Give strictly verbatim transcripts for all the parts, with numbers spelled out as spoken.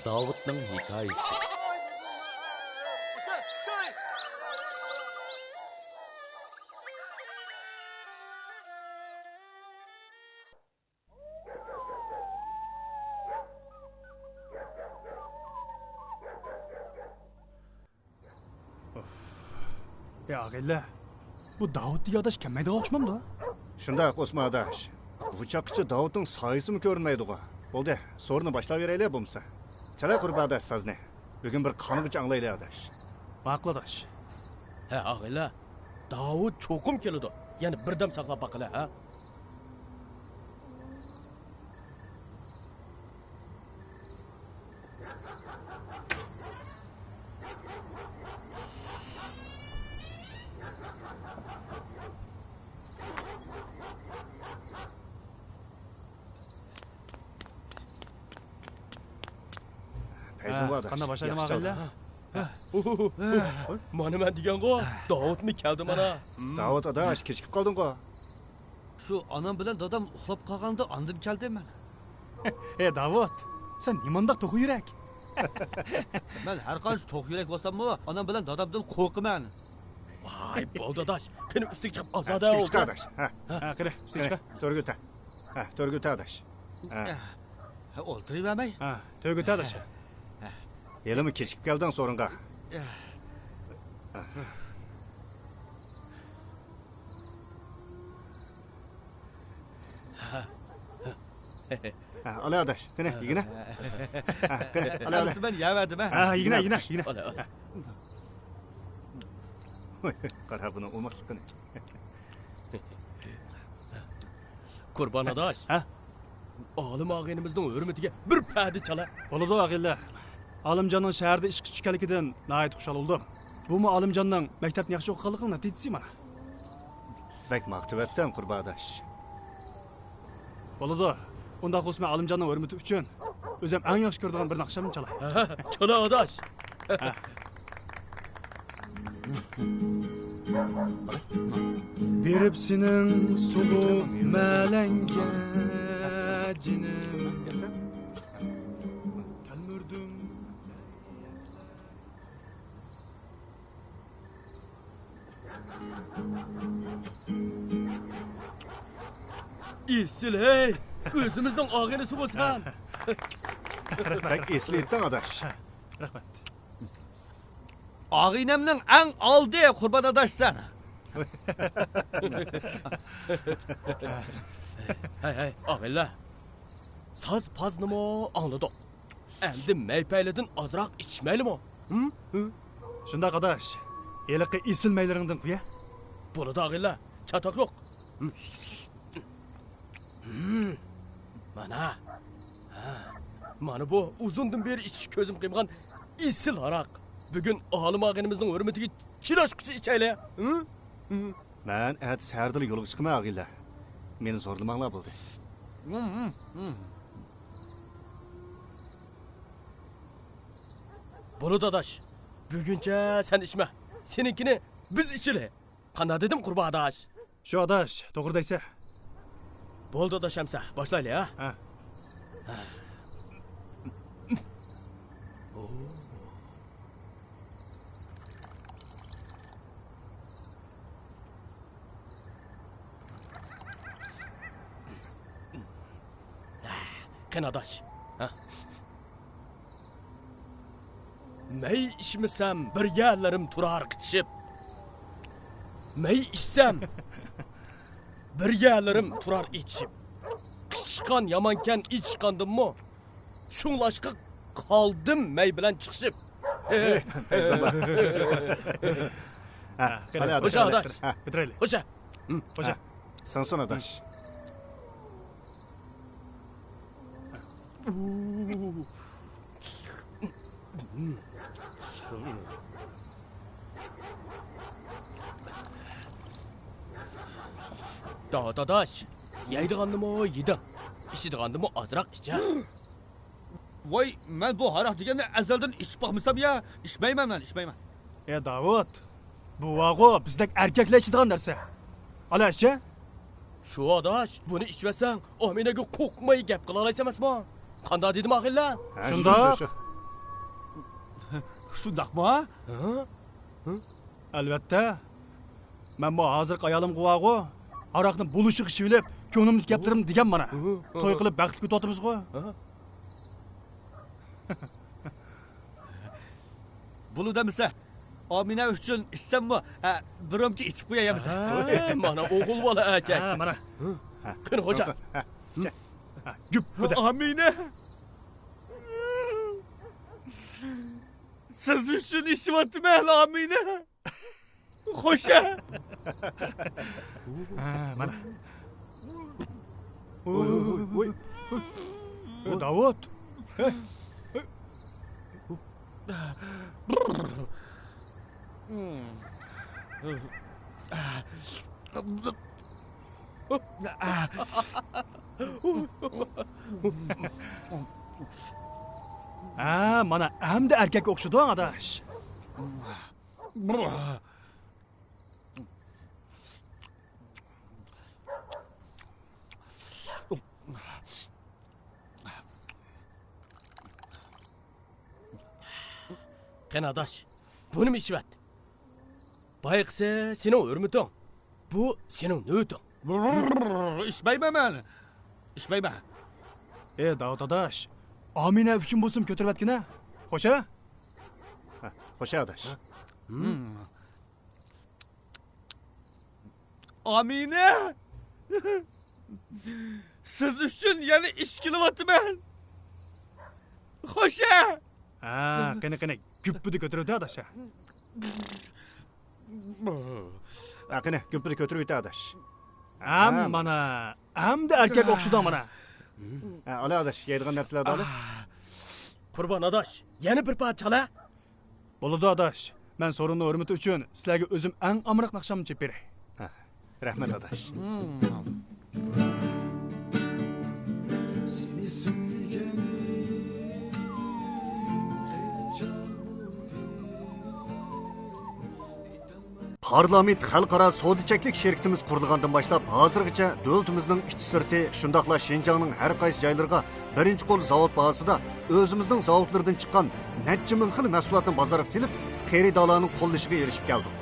داۋۇتنىڭ ھېكايىسى. يا ئاغىلە، بۇ داۋۇت دېگەن ئاداش كەلمەيدىغان ئوخشىمامدۇ؟ شۇنداق، ئوسمان ئاداش. بۇ چاغقىچە داۋۇتنىڭ سايىسىمۇ كۆرۈنمەيدىغۇ. بولدى، سورۇننى باشلاۋېرەيلى بولمىسا. چالاي قۇربان ئاداش سازنى. بۈگۈن بىر قانغۇچە ئاڭلايلى ئاداش. ماقۇل ئاداش. ھە ئاغىلە، داۋۇت چوقۇم كېلىدۇ. يەنە بىردەم ساقلاپ باقىلى ھە. پەيزىمۇ ئاداش، قانداق باشلايدۇ ياخشى ئاغىنىلەر؟ چالدى. مانا مەن دېگەنغۇ، داۋۇتمۇ كەلدى مانا. داۋۇت ئاداش، كېچىكىپ قالدىڭغۇ. شۇ ئانام بىلەن دادام ئۇخلاپ قالغاندا ئاندىن كەلدىم مەن. ئەي داۋۇت، سەن نېمانداق توخۇ يۈرەك؟ مەن ھەر قانچە توخۇ يۈرەك بولساممۇ، ئانام بىلەن دادامدىن قورقىمەن. ۋاي، بولدى ئاداش، قېنى ئۈستىگە چىقىپ ئازادە ئۈستىگە چىق ئاداش. ھە. ھە، قېنى، ئۈستىگە چىق. تۆرگە ئۆتە. ھە، تۆرگە ئۆتە ئاداش. ھە. ھە، ئولتۇرۇۋەرمەي. ھە، تۆرگە ئۆتە ئاداش. ھە. ھېلىمۇ كېچىكىپ كەلدىڭ سورۇنغا. ھە. ھە، ئالا ئاداش، قېنى، يېگىنە. ھە، قېنى، ئالا، ئالا. ھەممىسى مەن يەۋەردىم، ھە. ھە، يېگىنە، يېگىنە، يېگىنە. ئالا، ئالا. قارا بۇنىڭ ئوماقلىقىنى. قۇربان ئاداش. ھە؟ ئالىم ئاغىنىمىزنىڭ ھۆرمىتىگە بىر پەدە چالا. بولىدۇ ئاغىنىلەر. ئالىمجاننىڭ شەھەردە ئىشقا چۈشكەنلىكىدىن ناھايىتى خۇشال بولدۇم. بۇمۇ ئالىمجاننىڭ مەكتەپنى ياخشى ئوقۇغانلىقىنىڭ نەتىجىسى مانا. بەك ماختىۋەتتىڭ قۇربان ئاداش. بولىدۇ. ئۇنداق بولسا مەن ئالىمجاننىڭ ھۆرمىتى ئۈچۈن ئۆزۈم ئەڭ ياخشى كۆرىدىغان بىر ناخشامنى چالاي. چالا ئاداش. بېرىپ سېنىڭ سوغۇق مەلەڭگە جېنىم. كەلمۈردۈم. ئېسىل ھەي، ئۆزىمىزنىڭ ئاغىنىسىغۇ سەن. بەك ئېسىل ئېيتتىڭ ئاداش. رەھمەت. ئاغىنەمنىڭ ئەڭ ئالدى قۇربان ئاداش سەن. ھەي ھەي ئاغىنىلەر، ساز پازنىمۇ ئاڭلىدۇق. ئەمدى مەي پەيلىدىن ئازراق ئىچىشمەيلىمۇ؟ ھىم؟ ھىم؟ شۇنداق ئاداش، ھېلىقى ئېسىل مەيلىرىڭدىن قۇيە. بولىدۇ ئاغىنىلەر، چاتاق يوق. ھىم. ھىم. مانا. ھە. مانا بۇ ئۇزۇندىن بېرى ئىچىش كۆزۈم قىيمىغان ئېسىل ھاراق. بۈگۈن ئالىم ئاغىنىمىزنىڭ ھۆرمىتىگە چىلاشقۇچە ئىچەيلى. ھىم؟ ھىم. مەن ئەتە سەھەردىلا يولغا چىقىمەن ئاغىنىلەر. مېنى زورلىماڭلار بولدى. ھىم، ھىم، ھىم. بولىدۇ ئاداش. بۈگۈنچە سەن ئىچمە. سېنىڭكىنى بىز ئىچىلى. قانداق دېدىم قۇربان ئاداش؟ شۇ ئاداش، توغرا دەيسە. بولدى ئاداش ئەمسە، باشلايلى ھە. ھە. قېنى ئاداش. ھە. مەي ئىچمىسەم بىر يەرلىرىم تۇرار قىچىشىپ. مەي ئىچسەم بىر يەرلىرىم تۇرار ئېچىشىپ. قىچىشقان يامانكەن ئېچىشقاندىنمۇ. شۇڭلاشقا قالدىم مەي بىلەن چىقىشىپ. ھە، قېنى، خوش ئاداش. ھە. كۆتۈرەيلى. خوش. ھە. ساڭسۇن ئاداش. داۋۇت ئاداش، يەيدىغاندىمۇ يېدىڭ، ئىچىدىغاندىمۇ ئازراق ئىچە. ۋاي، مەن بۇ ھاراق دېگەننى ئەزەلدىن ئىچىپ باقمىسام يا، ئىچمەيمەن مەن، ئىچمەيمەن. ئە داۋۇت، بۇ ۋاغۇ بىزدەك ئەركەكلەر ئىچىدىغان نەرسە. ئالا ئىچە. شۇ ئاداش، بۇنى ئىچىۋەتسەڭ، ئامىنەگە قورقماي گەپ قىلالايسەن ئەمەسمۇ؟ قانداق دېدىم ئاغىنىلەر؟ ھە، شۇنداق. شۇ، شۇ، شۇ. شۇنداقمۇ؟ ھە؟ ئەلۋەتتە. مەنمۇ ھازىرقى ئايالىمغا بارغۇ، ھاراقنى بولۇشىغا ئىچىۋېلىپ، كۆڭلۈمدىكى گەپلىرىمنى دېگەن مانا. توي قىلىپ بەختلىك ئۆتۈۋاتىمىزغۇ. بولىدۇ ئەمىسە. ئامىنە ئۈچۈن ئىچسەممۇ، ھە، بىر رومكا ئىچىپ قوياي ئەمىسە. ھە، مانا ئوغۇل بالا ئەركەك. ھە، مانا. قېنى، خوجا. ھە، گۈپ، بۇدا. ئامىنە! سىز ئۈچۈن ئىچىۋاتىمەن، ئامىنە! خوشە! ھە، مانا. ۋوي، ۋوي، ۋوي، ۋوي. داۋۇت! ھە، مانا ئەمدى ئەركەككە ئوخشىدىڭ، ئاداش. قېنى، ئاداش، بۇنىمۇ ئىچىۋەت. بايىقىسى سېنىڭ ھۆرمىتىڭ، بۇ سېنىڭ نۆۋىتىڭ. ئىچمەيمەن مەن. ئىچمەيمەن. ئى، داۋۇت ئاداش، ئامىنە ئۈچۈن بولسىمۇ كۆتۈرۈۋەتكىنە. خوشە؟ ھە، خوشە ئاداش. ئامىنە! سىز ئۈچۈن يەنە ئىچكىلى ئاتىمەن. خوشە! ھە، قېنى، قېنى، گۈپپىدە كۆتۈرۈۋېتە، ئاداش. ھە، قېنى، گۈپپىدە كۆتۈرۈۋېتە، ئاداش. ھە، مانا، ئەمدى ئەركەككە ئوخشىدىڭ، مانا. ھە، ئالا، ئاداش، يەيدىغان نەرسىلەرنى ئالا. قۇربان ئاداش، يەنە بىر پارچە ئالا. بولىدۇ، ئاداش. مەن سورۇننىڭ ھۆرمىتى ئۈچۈن سىلەرگە ئۆزۈم ئەڭ ئامراق ناخشامنى چېلىپ بېرەي. ھە، رەھمەت، ئاداش. پارلامېنت خەلقئارا سودا چەكلىك شىركىتىمىز قۇرۇلغاندىن باشلاپ، ھازىرغىچە دۆلىتىمىزنىڭ ئىچى سىرتى، شۇنداقلا شىنجاڭنىڭ ھەر قايسى جايلىرىغا بىرىنچى قول زاۋۇت باھاسىدا ئۆزىمىزنىڭ زاۋۇتلىرىدىن چىققان نەچچە مىڭ خىل مەھسۇلاتنى بازارغا سېلىپ، خېرىدارلارنىڭ قوللىشىغا ئېرىشىپ كەلدۇق.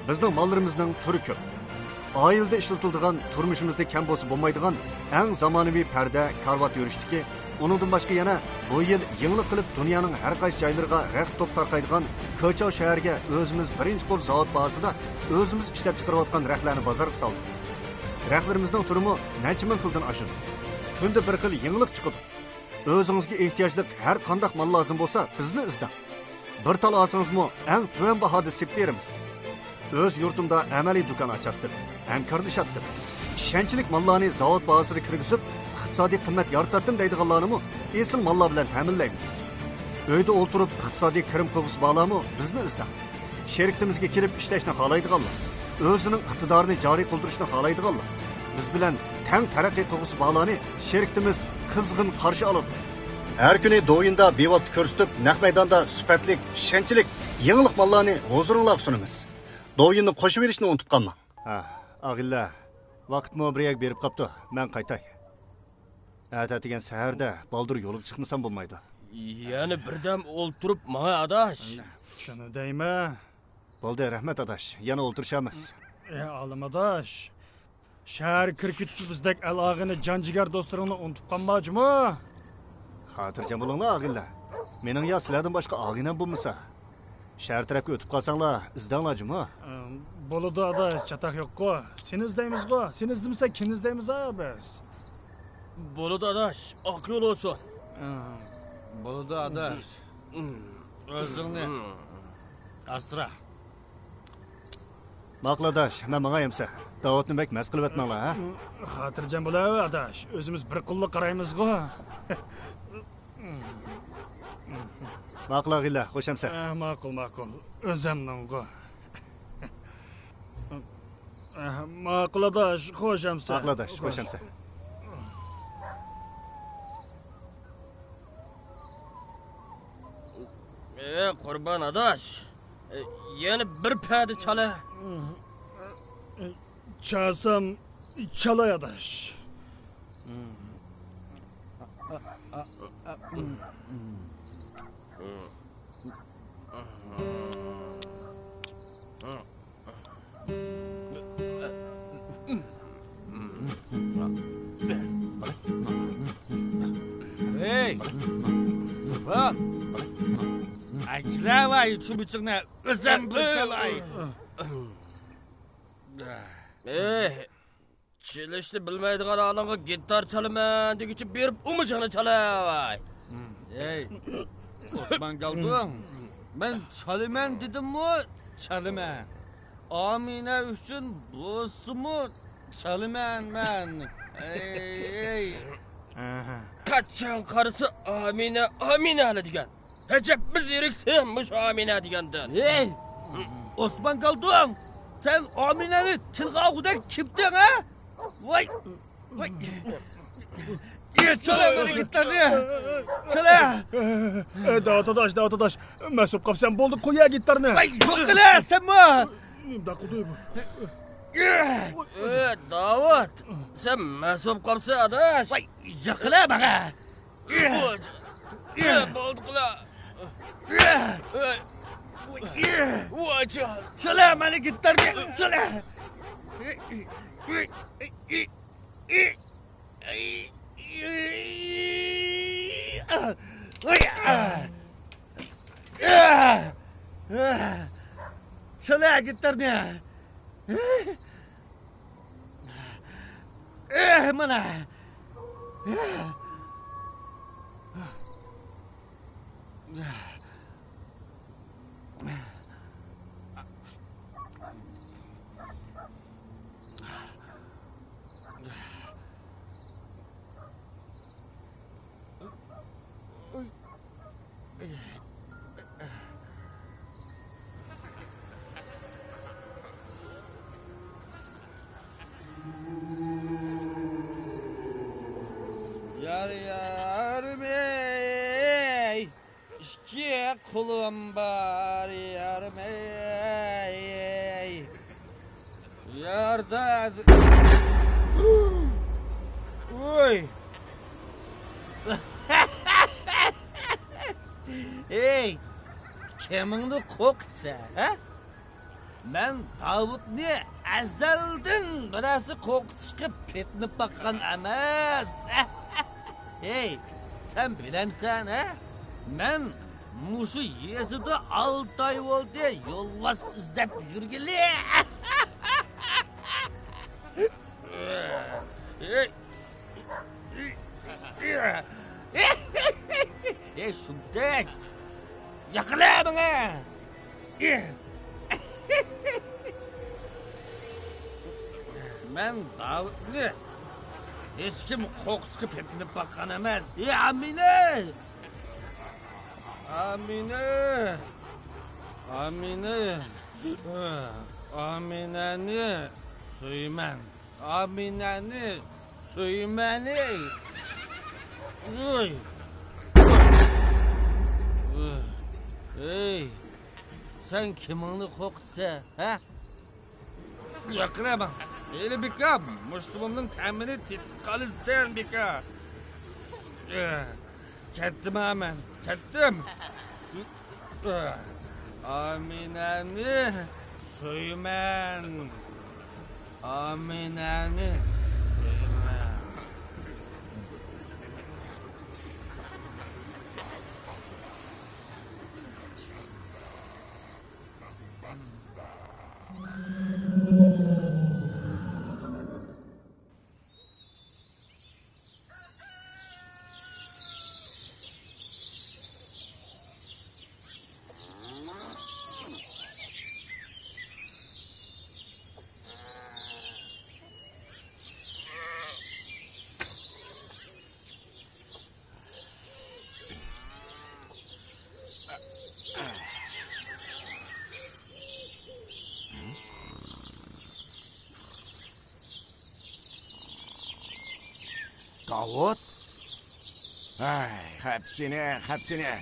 بىزنىڭ ماللىرىمىزنىڭ تۈرى كۆپ. ئائىلىدە ئىشلىتىلىدىغان، تۇرمۇشىمىزدا كەم بولسا بولمايدىغان ئەڭ زامانىۋى پەردە، كارىۋات يۈرۈشتىكى، ئۇنىڭدىن باشقا يەنە بۇ يىل يېڭىلىق قىلىپ دۇنيانىڭ ھەر قايسى جايلىرىغا رەخت توپى تارقايدىغان كېچاۋ شەھەرگە ئۆزىمىز بىرىنچى قول زاۋۇت باھاسىدا ئۆزىمىز ئىشلەپچىقىرىۋاتقان رەختلەرنى بازارغا سالدۇق. رەختلىرىمىزنىڭ تۈرىمۇ نەچچە مىڭ خىلدىن ئاشىدۇ. كۈندە بىر خىل يېڭىلىق چىقىدۇ. ئۆزىڭىزگە ئېھتىياجلىق ھەر قانداق مال لازىم بولسا، بىزنى ئىزدەڭ. بىر تال ئالسىڭىزمۇ، ئەڭ تۆۋەن باھادا سېلىپ بېرىمىز. ئۆز يۇرتۇمدا ئەمەلىي دۇكان ئاچاتتىم، ھەمكارلىشاتتىم. ئىشەنچلىك ماللارنى زاۋۇت بازىسىغا كىرگۈزۈپ، ئىقتىسادىي قىممەت يارىتاتتىم دەيدىغانلارنىمۇ ئېسىل ماللار بىلەن تەمىنلەيمىز. ئۆيدە ئولتۇرۇپ ئىقتىسادىي كىرىم قىلغۇسى بارلارمۇ بىزنى ئىزدەڭ. شىركىتىمىزگە كېلىپ ئىشلەشنى خالايدىغانلار، ئۆزىنىڭ ئىقتىدارىنى جارى قىلدۇرۇشنى خالايدىغانلار، بىز بىلەن تەڭ تەرەققىي قىلغۇسى بارلارنى شىركىتىمىز قىزغىن قارشى ئالىدۇ. ھەر كۈنى دويىندا بىۋاسىتە كۆرسىتىپ، نەق مەيداندا سۈپەتلىك، ئىشەنچلىك يېڭىلىق ماللارنى ھۇزۇرۇڭلارغا سۇنىمىز. دويىننى قوشۇۋېلىشنى ئۇنتۇپ قالماڭ. ھە، ئاغىنىلەر، ۋاقىتمۇ بىر يەرگە بېرىپ قاپتۇ، مەن قايتاي. ئەتە ئەتىگەن سەھەردە بالدۇر يولغا چىقمىسام بولمايدۇ. يەنە بىردەم ئولتۇرۇپ ماڭا، ئاداش. شۇنى دەيمەن. بولدى، رەھمەت، ئاداش. يەنە ئولتۇرۇشارمىز. ئە، ئالىم ئاداش. شەھەرگە كىرىپ كېتىپتۇ بىزدەك ئەل ئاغىنە، جان جىگەر دوستلىرىڭنى ئۇنتۇپ قالماجىمۇ؟ خاتىرجەم بولۇڭلار، ئاغىنىلەر. مېنىڭ يا سىلەردىن باشقا ئاغىنەم بولمىسا. شەھەر تەرەپكە ئۆتۈپ قالساڭلار، ئىزدەڭلار جۇمۇ. ئە، بولىدۇ ئاداش، چاتاق يوققۇ. سېنى ئىزدەيمىزغۇ. سېنى ئىزدىمىسەك، كىمنى ئىزدەيمىز ھە بىز؟ بولىدۇ ئاداش، ئاق يول بولسۇن. ئە. بولىدۇ ئاداش. ئۆزۈڭنى ئاسرا. ماقۇل ئاداش، مەن ماڭاي ئەمسە. داۋۇتنى بەك مەس قىلىۋەتمەڭلار، ھە؟ خاتىرجەم بولاۋەر ئاداش، ئۆزىمىز بىر قوللۇق قارايمىزغۇ. ماقۇل ئاغىنىلەر، خوش ئەمسە. ئە، ماقۇل، ماقۇل. ئۆزەمنىڭغۇ. ئە، ماقۇل ئاداش، خوش ئەمسە. ماقۇل ئاداش، خوش ئەمسە. ئە، قۇربان ئاداش، ئە، يەنە بىر پەدە چالە. چالسام چالاي ئاداش. ھەي! بۇ! ئەكلەۋاي، شۇ بىچىڭنى ئۆزۈم بىر چالاي. ئەي! چېلىشنى بىلمەيدىغان ھالىڭغا گىتار چالىمەن دېگۈچە بېرىپ ئۇمىچىڭنى چالاي. ھەي، ئوسمان گالدۇڭ، مەن چالىمەن دېدىممۇ؟ چالىمەن. ئامىنە ئۈچۈن بولسىمۇ چالىمەن مەن. ھەي، ھەي. قاچان قارىسا ئامىنە، ئامىنە دېگەن. ئەجەب بىز زېرىكتىم مۇشۇ ئامىنە دېگەندىن. ھەي، ئوسمان گالدۇڭ، سەن ئامىنەنى تىلغا ئالغۇدەك كىمدىڭ، ھە؟ ۋاي، ۋاي. چالا مانا گىتارنى. چالا. ئە، داۋۇت ئاداش، داۋۇت ئاداش، مەس بولۇپ قاپسەن، بولدى، قويە گىتارنى. ۋاي، يوق قىلە سەنمۇ. نېمىداق قىلدى بۇ؟ ئە، داۋۇت، سەن مەس بولۇپ قاپسەن ئاداش. ۋاي، يوق قىلە ماڭا. بولدى قىلا. ۋاچا. سىلە مانا گىتارنى، سىلە. سىلە گىتارنى. ئېھ، مانا. يار يارىم ئەي، ئىككى قولۇم بار يارىم ئەي. ياردا. ۋوي. ھەي، كىمىڭنى قورقۇتىسەن، ھە؟ مەن داۋۇتنى ئەزەلدىن بىرەرسى قورقۇتۇشقا پېتىنىپ باققان ئەمەس. ھەي، سەن بىلەمسەن، ھە؟ مەن مۇشۇ يېزىدا ئالتە ئاي بولدى يولۋاس ئىزدەپ يۈرگىلى. ھەي، ھەي، شۇمتەك! ياقىلا ماڭا! مەن داۋۇتنى ھېچكىم قورقۇتۇشقا پېتىنىپ باققان ئەمەس. ئامىنە! ئامىنە! ئامىنە! ئامىنەنى سۆيىمەن. ئامىنەنى سۆيىمەن. ئۇي. ئۇي. ئەي، سەن كىمىڭنى قورقۇتىسەن، ھە؟ ياقىلا ماڭا. ھېلى بىكار، مۇشتۇمۇمنىڭ تەمىنى تېتىپ قالىسەن بىكار. كەتتىم مەن، كەتتىم. ئامىنەنى سۆيىمەن. ئامىنەنى سۆيىمەن. داۋۇت؟ ھەي، خەپسىنى، خەپسىنى.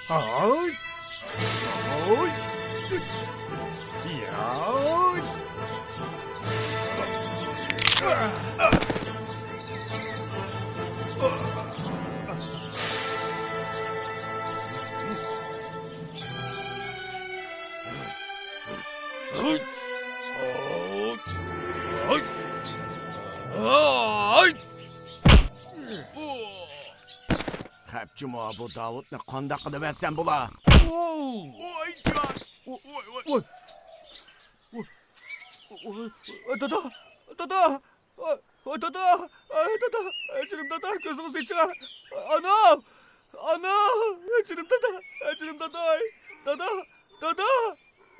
ھاي! ھاي! ياي! خەپ جۇمۇ، بۇ داۋۇتنى قانداق قىلىۋەتسەم بولا؟ ۋوي جان! ۋوي، ۋوي، ۋوي. ۋوي، ۋوي، ۋوي، دادا! دادا! ۋوي، ۋوي، دادا! ۋوي، دادا! ۋوي، جېنىم دادا، كۆزىڭىزنى ئېچىڭ! ئانا! ئانا! ۋوي، جېنىم دادا! ۋوي، جېنىم داداي! دادا! دادا!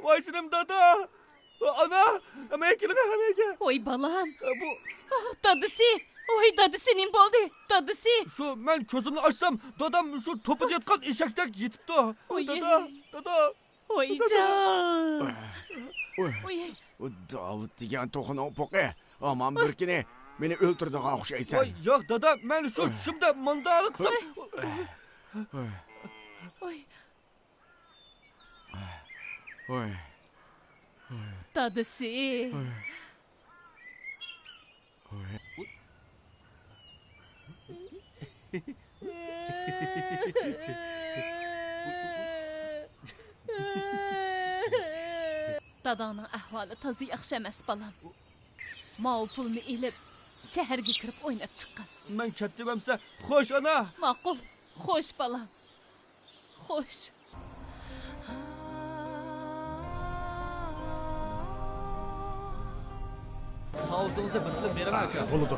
ۋاي، جېنىم دادا! ئانا! ھەممىگە كېلىڭ، ھەممىگە! ۋوي، بالام! بۇ دادىسى! ۋوي، دادىسى نېمە بولدى؟ دادىسى! شۇ مەن كۆزۈمنى ئاچسام، دادام شۇ توپىدا ياتقان ئېشەكتەك يېتىپتۇ. ۋوي، دادا! دادا! ۋويجان! ۋوي. ۋوي. داۋۇت دېگەن توخۇنىڭ پوقى. ھامان بىر كۈنى مېنى ئۆلتۈرىدىغان ئوخشايسەن. ۋوي، ياق، دادا، مەن شۇ چۈشۈمدە مانداق قىلسام. ۋوي. ۋوي. ۋوي. دادىسى. ۋوي. داداڭنىڭ ئەھۋالى تازا ياخشى ئەمەس، بالام. ماۋۇ پۇلنى ئېلىپ، شەھەرگە كىرىپ ئويناپ چىققىن. مەن كەتتىم ئەمسە. خوش، ئانا! ماقۇل. خوش، بالام. خوش. تاۋۇزىڭىزنى بىر قىلىپ بېرىڭ، ئاكا. بولىدۇ.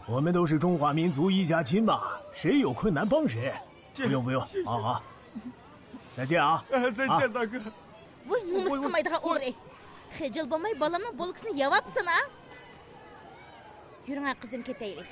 我们都是中华民族一家亲嘛，谁有困难帮谁。不用，不用，好，好。再见啊。再见，大哥。 ۋوي، نومۇس قىلمايدىغان ئوغرى. خىجىل بولماي بالامنىڭ بولكىسىنى يەۋاپسەن ھە. يۈرۈڭ ھە قىزىم، كېتەيلى.